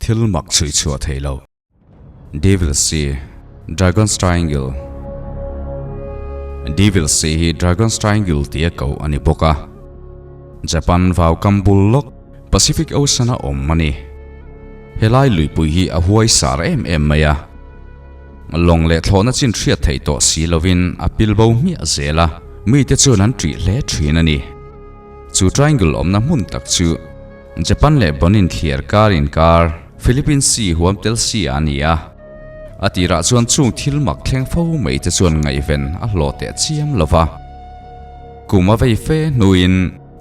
Thil mak chhui chhuah thei lo. Devil Sea, Dragon's Triangle Devil Sea hi Dragon's Triangle tia koh a ni bawk a. Japan vaukam bul lawk Pacific Ocean a awm a ni. Helai luipui hi a huai sar em em mai a. Lawng leh thlawhna chin hriat theih tawh si lovin a pil bo hmiah zel a, mite chuan an ṭih hle ṭhin a ni. Chu triangle awmna hmun tak chu Japan leh Bonin thliar kar inkar Philippine Sea huam tel si a ni a. A tirah chuan chung thil mak thleng fo mai te chuan ngaihven a hlawh teh chiam lo va. Kum a vei fe hnuin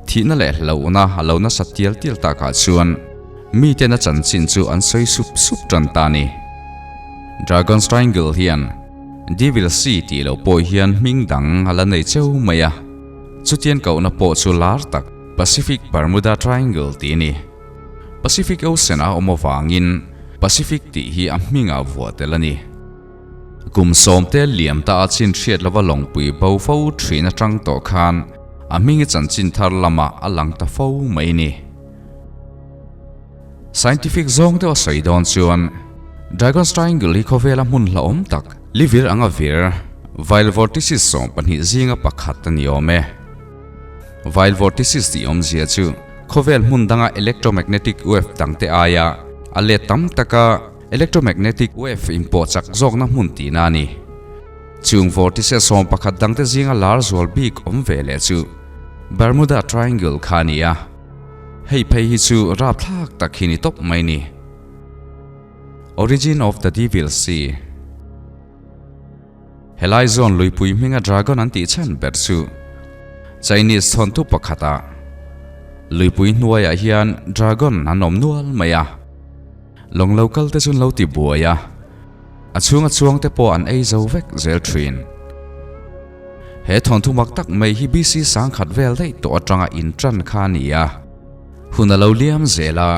thihna leh hlauhna a lo nasa tial tial takah chuan miten a chanchin chu an sawi sup sup tan ta a ni. Dragon's Triangle hian Devil Sea tih loh pawh hian hming dang a la nei cheu mai a. Chutian kohna pawh chu lar tak Pacific Bermuda Triangle tih a ni. Pacific Ocean a awm avangin Pacific tih hi a hmingah vuah tel a ni. Kum sawmte liam ta a chin hriat lova lawngpui bo fo thin atang tawh khan a hming i chanchin thar lamah a lang ta fo mai ni. Scientific zawng deuh a sawi dawn chuan Dragon's Triangle hi khawvela hmun hlauhawm tak livir anga vir Vile Vortices 12 zinga pakhat a ni awm e. Vile Vortices tih awmzia chu khawvel hmun danga electromagnetic wave dangte aia a let tam taka electromagnetic wave inpawh chak zawkna hmun tihna a ni. Chung vortices 11 dangte zinga lar zual bik awm ve leh chu Bermuda Triangle kha a ni a. Hei phei hi chu rapthlak tak hi ni tawp mai ni. Origin of the Devil Sea Helai zawn luipui hminga dragon an tih chhan ber chu Chinese thawnthu pakhatah luipui hnuaiah hian dragon an awm nual mai a, lawng lo kal te chu an lo ti buai a, a chhunga chuang te pawh an ei zo vek zel thin. He thawnthu mak tak mai hi BC sangkhat vel daih tawh atanga intan kha a ni a, hun a lo liam zel a,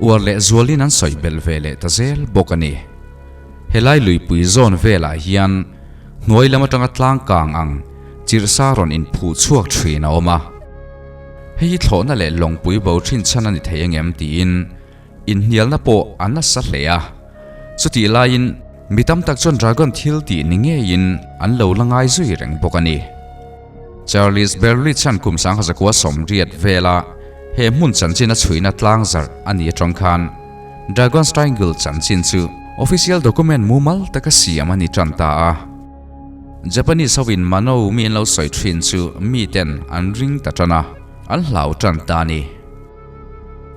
uar leh zualin an sawi belh ve leh ta zel bawk a ni. Helai luipui zawn velah hian hnuai lam atanga tlang kang ang chirhsa rawn inphuh chhuak thin a awm a. Hei hi thlawhna leh lawngpui bo thin chhan a ni thei engem tiin inhnialna pawh a nasa hle a. Chutih laiin mi tam tak chuan dragon thil tih ni ngeiin an lo la ngai zui reng bawk a ni. Charles Berlitz chan kum 1980 vela he hmun chanchin a chhuihna tlang zarh a ni atang khan Dragon's Triangle chanchin chu official document mumal taka siam a ni tan ta a. Japanese hovin Mano mi an lo sawi thin chu miten an ring ta tan a, an hlau tan ta a ni.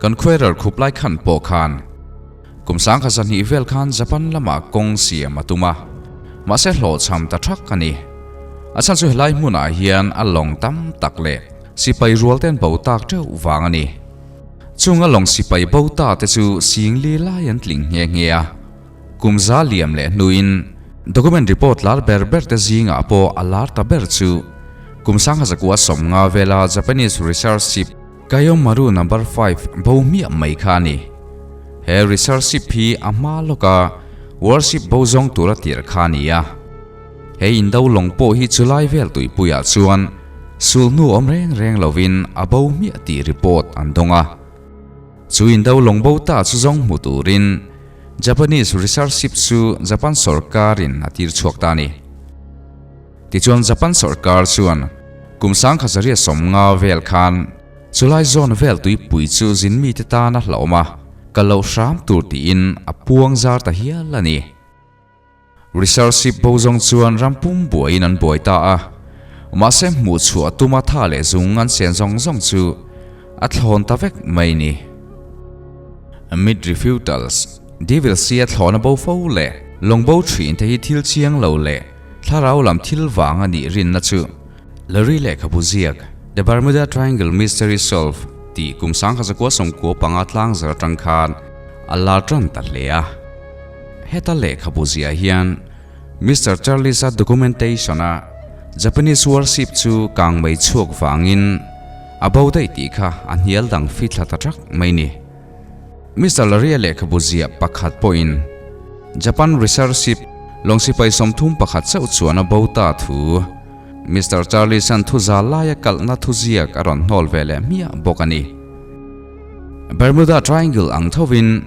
Kan khuairal khup lai khan pawh khan kum 2002 vel khan Japan lamah kawng siam a tum a, mahse hlawhchham ta thak a ni. A chhan chu helai hmunah hian a lawng tam tak leh sipai rual te an bo tak teuh vang a ni. Chunga lawng sipai bo ta te chu singli lai an tling nghe nghe a, kum za liam leh hnuin document report lar ber ber te zingah pawh a lar ta ber chu kum 1950 vela Japanese research ship Kaio Maru number 5 bo hmiah mai kha a ni. He research ship hi a hma lawka warship bo zawng tura tir kha a ni a. He indo lawng pawh hi chulai vel tuipuiah chuan sul hnu awm reng reng lovin a bo hmiah tih report an dawng a. Chu indo lawng bo ta chu zawng hmu turin Japanese research ship chu Japan sawrkarin a tir chhuak ta a ni. Tichuan Japan sawrkar chuan kum 1950 vel khan chulai zawn vel tuipui chu zin mite tana hlauhawm a kal loh hram tur tiin a puang zar ta hial a ni. Research ship bo zawng chuan ram pum buaiin an buai ta a, mahse hmuh chhuah tuma tha leh zung an sen zawng zawng chu a thlawn ta vek mai ni. Mid Refutals, Devil Sea a thlawna bo fo leh lawng bo thin te hi thil chiang lo leh thlarau lam thil vang a nih rinna chu Larry lehkhabu ziak The Bermuda Triangle Mystery Solved tih kum 1995 tlang zar atang khan a lar tan ta hle a. Heta lehkhabu ziah hian Mister Charles-a documentation-a Japanese warship chu kang mai chhuak vangin a bo daih tih kha a hnial dang fithla ta thak mai ni. Mister Laria lehkhabu ziah pakhat pawhin Japan research ship lawng sipai 31 chauh chuan a bo ta thu Mister Charles-a'n thu zal laia kalhna thuziak a rawn hnawl ve leh hmiah bawk a ni. Bermuda Triangle ang thovin.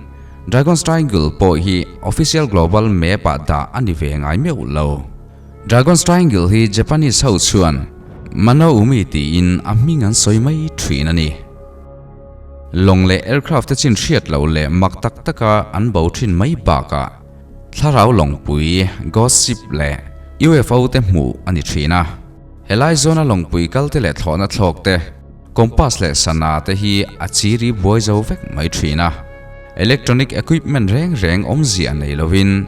Dragon's Triangle pawh hi official global map ah dah a ni ve ngai meuh lo. Dragon's Triangle hi Japanese ho chuan Mano Umi tiin a hming an sawi mai thin a ni. Lawng leh aircraft te chin hriat loh leh mak tak taka an bo thin mai bakah thlarau lawngpui, ghost ship leh UFO te hmuh a ni thin a. Helai zawna lawngpui kal te leh thlawhna thlawk te, Compass leh sana te hi a chiri buai zo vek mai thin a, electronic equipment reng reng awmzia nei lovin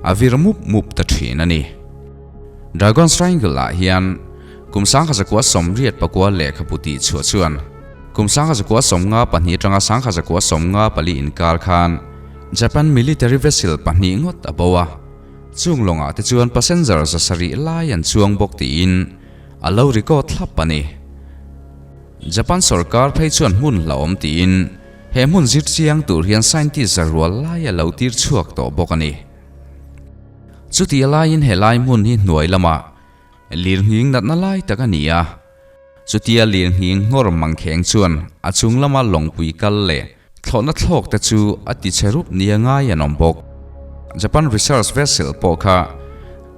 a vir mup mup ta thin a ni. Dragon's Triangle ah hian kum 1989 lehkhabu tih chhuah chuan kum 1952 atanga 1954 inkar khan Japan military vessel pahnih ngawt a bo a, chung lawngah te chuan passenger 700 lai an chuang bawk tiin A lo record thlap a ni. Japan sorkar phei chuan hmun hlauhawm tiin he hmun zir chiang tur hian scientist za rual lai a lo tir chhuak tawh bawk a ni. Chuti laiin he lai hmun hi hnuai lamah lirnghing natna lai tak a ni a. Chutia lirnghing nghawr mangkheng chuan a chung lama lawngpui kal leh thlawhna thlawk te chu a ti che rup nia ngai an awm bawk. Japan research vessel pawh kha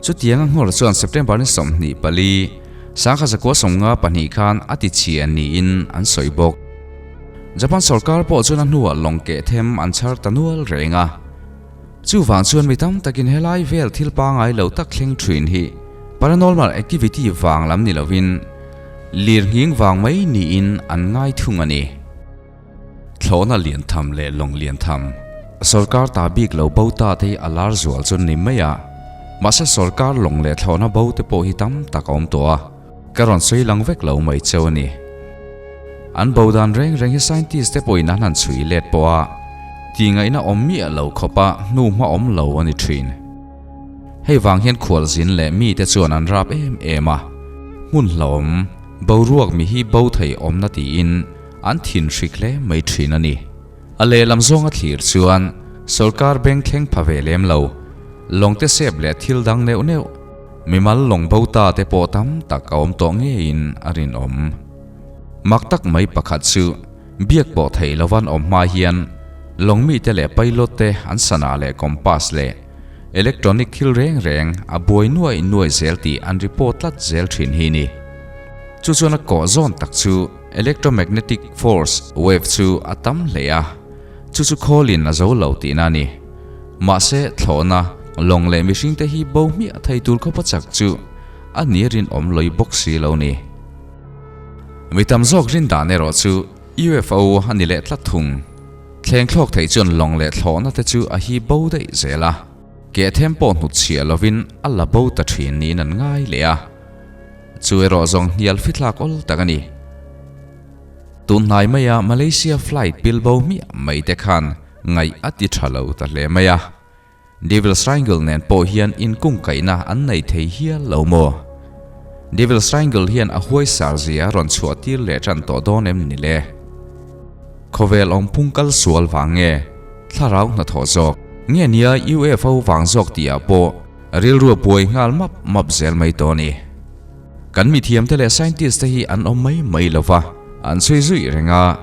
chutiang a nghawr chuan September ni 24, 1952 khan a ti chhia niin an sawi bawk. Japan sorkar pawh chuan a hnuah lawng keh them an chhar ta nual reng a. Chuvang chuan mi tam takin helai vel thil pangai lo tak thleng thin hi paranormal activity vang lam ni lovin lirnghing vang mai niin an ngai thung a ni. Thlawhna lian tham leh lawng lian tham. Sorkar ta bik lo bo ta te hi a lar zual chu ni mai a, mahse sorkar lawng leh thlawhna bo te pawh hi tam tak a awm tawh a, ka rawn sawi lang vek lo mai cheu a ni. An bo dan reng reng hi scientist te pawhin an han chhui let pawh a, tihngaihna awm miah lo khawpa hnu hma awm lo a ni thin. Hei vang hian khualzin leh mite chuan an rap em em a, hmun hlauhawm, boruak mi hi bo thei awmna tiin, An thin hrik hle mai thin a ni. A lehlam zawnga thlir chuan sorkar beng thleng pha ve lem lo, lawngte sep leh thil dang neuh neuh, mimal lawng bo ta te pawh tam tak a awm tawh ngeiin a rinawm. Mak tak mai pakhat chu biak pawh theih lovan awm hma hian lawng mite leh pilot te an sana leh compass leh electronic thil reng reng a buai nuai nuai zel tih an report tlat zel thin hi ni. Chu chuan a kawh zawn tak chu Electromagnetic force wave chu a tam hle a, chu chu khawlin a zo lo tihna a ni. Mahse, thlawhna, lawng leh mihringte hi bo hmiah thei tur khawpa chak chu a ni rinawm lawih bawk si lo ni. Mi tam zawk rin dan erawh chu UFO a ni leh tlat thung. Thleng thlawk thei chuan lawng leh thlawhna te chu a hi bo daih zel a, keh them pawh hnutchhiah lovin a la bo ta thin niin an ngai leh a. Chu erawh zawng hnial fithlak awl tak a ni. Tunhnai maia Malaysia flight pil bo hmiah mai te khan ngaih a ti tha lo ta hle mai a. Devil's Triangle nen pawh hian inkungkaihna an nei thei hial lo maw? Devil's Triangle hian a huaisar zia a rawn chhuah tir leh tan tawh dawn em ni le? Khawvel awmphung kal sual vang nge thlarau hnathawh zawk? Nge nia UFO vang zawk tihah pawh Rilru a buai nghal map map zel mai tawh a ni. Kan mithiamte leh scientist te hi an awm mai mai lo va, an chhui zuih reng a,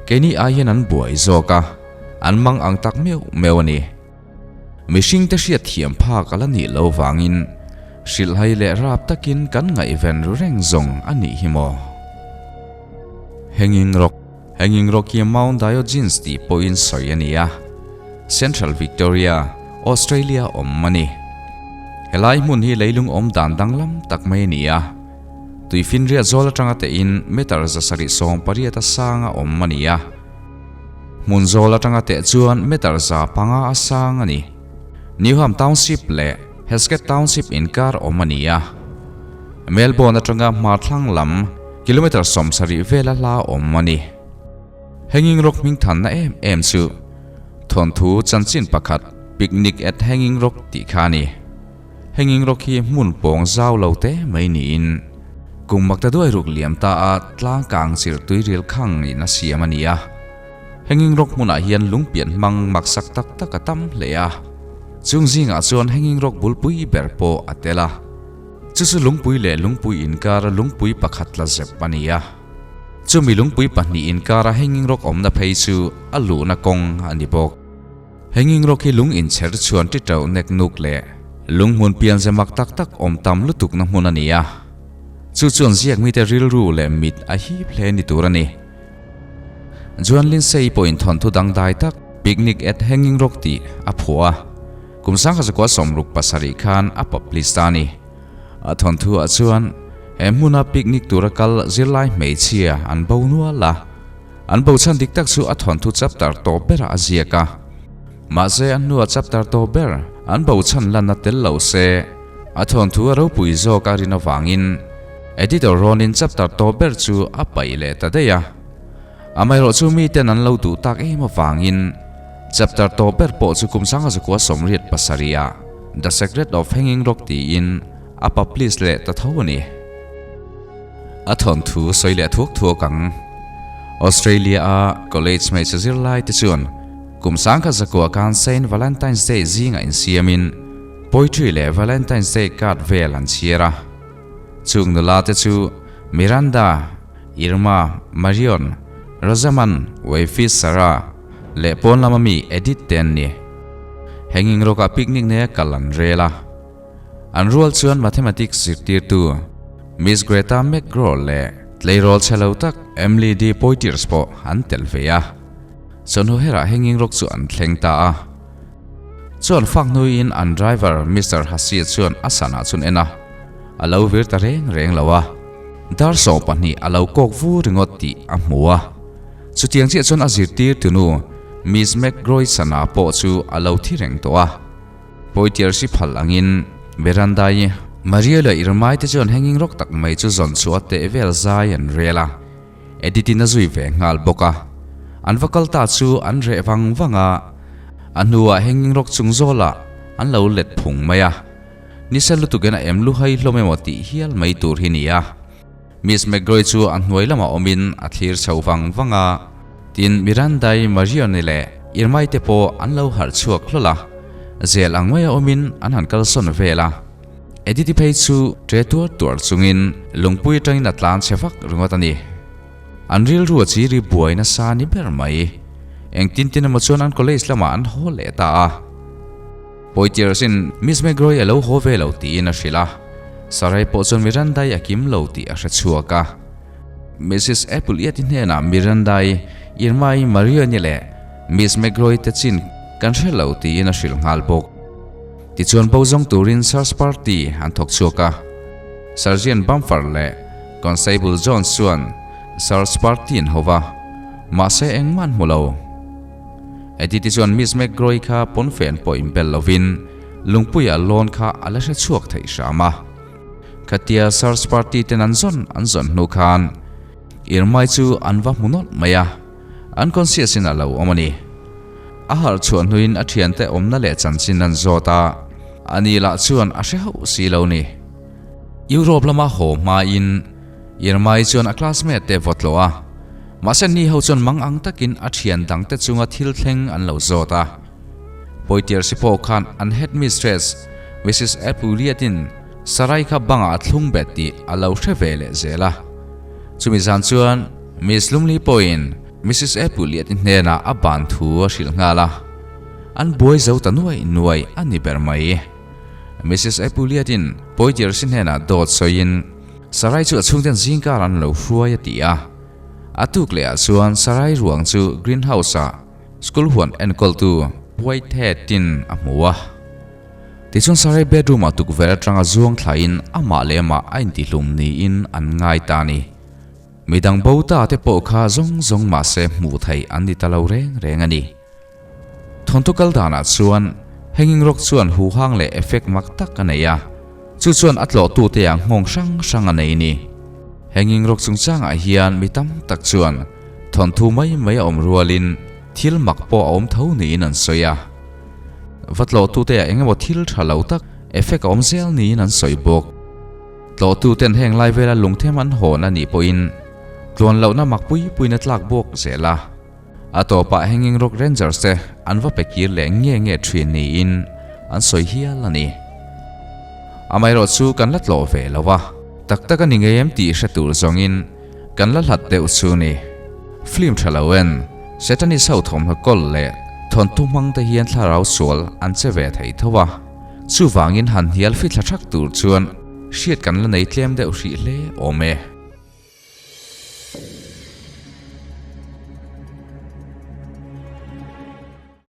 keini ai hian an buai zawk a, an mang ang tak meuh meuh a ni. Mihringte hriat thiam phak a la nih lo vangin hrilhhai leh rap takin kan ngaihven ru reng zawng a nih hi maw? Hanging Rock, Hanging Rock hi Mount Diogenes tih pawhin sawi a ni a, Central Victoria, Australia awm a ni. Helai hmun hi leilung awm dan danglam tak mai a ni a, tuifinriat zawl atanga tehin meter 780 a sang a awm a ni a, hmun zawl atanga teh chuan meter 500 a sang a ni. Newham Township leh Hesketh Township inkar awm a ni a, Melbourne atanga hmarthlang lam kilometre 70 vela hla awm a ni. Hanging Rock hming thanna em em chu thawnthu chanchin pakhat Picnic at Hanging Rock tih kha a ni. Hanging Rock hi hmun pawng zau lo te mai niin kum makta duai ruk liam ta a tlang kang chirh tuiril khang in a siam a ni a. Hanging Rock hmunah hian lungpian hmang maksak tak tak a tam hle a. Chung zingah chuan Hanging Rock bulpui ber pawh a tel a. Chu chu lungpui leh lungpui inkara lungpui pakhat tla zep a ni a. Chumi lungpui pahnih inkara Hanging Rock awmna phei chu a luhna kawng a ni bawk. Hanging Rock hi lung inchher chhuan ti teuh nek nuk leh lung hmun pianze mak tak tak awm tam lutukna hmun a ni a. Chu chuan ziak mite rilru leh mit a hip hle ni tur a ni. Juan Lindsay pawhin thawnthu dangdai tak Picnic at Hanging Rock tih a phuah a, kum 1967 khan a publish ta a ni. A thawnthu ah chuan he hmuna picnic tura kal zirlai hmeichhia an bo nual a, an bo chhan dik tak chu a thawnthu chapter tawp berah a ziak a. Mahse a hnua chapter tawp ber an bo chhan lanna tel lo se a thawnthu a ropui zawk a rin avangin editor rawnin chapter tawp ber chu a paih leh ta daih a. Amaherawhchu miten an lo duh tak em avangin chapter tawp ber pawh chu kum 1987 ah The Secret of Hanging Rock tiin a publish leh ta tho a ni. A thawnthu sawi leh thuak thuak ang. Australia a college hmeichhe zirlai te chuan kum 1900 khan Saint Valentine's Day zingah insiamin poetry leh Valentine's Day card vel an chhiar a. Chung nula te chu Miranda, Irma, Marion, Rosamund, Wayfish Sarah leh pawn lama mi Edith te an ni. Hanging Rock ah picnic neia kal an rel a. An rual chuan Mathematics zirtirtu Miss Greta McGraw leh tleirawl chhe lo tak Emily D. Poitiers pawh an tel ve a. Chawhnu herah Hanging Rock chu an thleng ta a. Chuan fak hnuiin an driver Mister Hussey chuan a sanah chuan en a, a lo vir ta reng reng lo a. Dar 12 a lo kawk vu ringawt tih a hmu a. Chutiang chiah chuan a zirtir tunu Miss McGroy sana pawh chu a lo thi reng tawh a. Poitier si phal angin Veranda-i Maria leh Irma-i te chuan hanging rock tak mai chu zawn chhuah teh vel zai an rel a. Edith-in a zui ve nghal bawk a. An va kal ta chu an reh vang vang a, a hnuah hanging rock chung zawlah an lo let phung mai a. Nisa lutukin a em luhai hlawm emaw tih hial mai tur hi ni a. Miss McGroy chu a hnuai lamah awmin a thlir chho vang vang a, tin Miranda-i Marion-i leh Irma-i te pawh an lo harh chhuak hlawl a, zel ang maia awmin an han kalsawn vel a. Edith-i phei chu ṭe tuar tuar chungin lungpui aṭangin a tlan chhe vak ringawt a ni. An rilru a chiri buai nasa ni ber mai. Engtin tin emaw chuan an college lamah an haw leh ta a. Poitiers-in Miss McGroy a lo haw ve lo tiin a hrilh a. Sarai pawh chuan Miranda-i a kim lo tih a hre chhuak a. Mrs Appleyard-i hnenah Miranda-i, Irma-i, Marion-i leh Miss McGroy te chin kan hre lo tiin a hrilh nghal bawk. Tichuan bo zawng turin search party an thawk chhuak a, Sergeant Bumfer leh Constable Jones chuan search party an ho va, mahse engmah an hmu lo. Edith-i chuan Miss McGroy kha pawnfen pawh inbel lovin lungpuia lawn kha a la hre chhuak theih hram a. Khatia search party ten an zawn an zawn hnu khan Irmai chu an va hmu nawlh mai a. Unconscious in a lo awm a ni. A harh chhuah hnuin a thiante awmna leh chanchin an zawt a, ani lah chuan a hre hauh si lo ni. Europe lama haw hmain Irma-i chuan a classmate te vaw tlawh a, mahse ni ho chuan mang ang takin a thian dangte chunga thil thleng an lo zawt a. Poitier si pawh khan an headmistress Mrs Apuliatin Sarai kha bangah a thlung bet tih a lo hre ve leh zel a. Chumi zan chuan Miss Lumley pawhin Mrs Apuliati hnenah a ban thu a hrilh nghal a, an buai zo ta nuai nuai a ni ber mai. Mrs Apuliatin Poitiers-i hnenah dawt sawiin Sarai chu a chhungten zingkar an lo hruai a ti a. A tuk lehah chuan Sarai ruang chu greenhouse-ah school huan enkawltu Whitehead-in a hmu a. Tichuan Sarai bedroom-ah tukverh atanga zuang thlain amah leh amah a intihlum niin an ngai ta a ni. Midang bo ta te pawh kha zawng zawng mahse hmuh theih an ni ta lo reng reng a ni. Thawnthu kal danah chuan Hanging Rock chuan huhang leh effect mak tak a nei a, chu chuan a tlawhtute ah nghawng hrang hrang a nei ni. Hanging Rock chungchangah hian mi tam tak chuan thawnthu mai mai a awm rualin thil mak pawh a awm tho niin an sawi a. Va tlawhtute ah engemaw thil tha lo tak effect a awm zel niin an sawi bawk. Tlawhtuten heng lai vela lungthem an hawn a nih pawhin tluan lohna mak pui puiin a tlak bawk zel a. A tawpah Hanging Rock Rangers te an va pe kir leh nge nge thin niin an sawi hial a ni. Amaherawh chu kan la tlawh ve lo a, tak tak a ni ngei em tih hre tur zawngin kan la hlat deuh chu ni. Film tha lo en, Satanist ho thawmhnaw kawl leh Thawnthu hmang te hian thlarau sual an che ve thei tho a, chuvangin han hnial fithla thak tur chuan hriat kan la nei tlem deuh hrih hle awm e.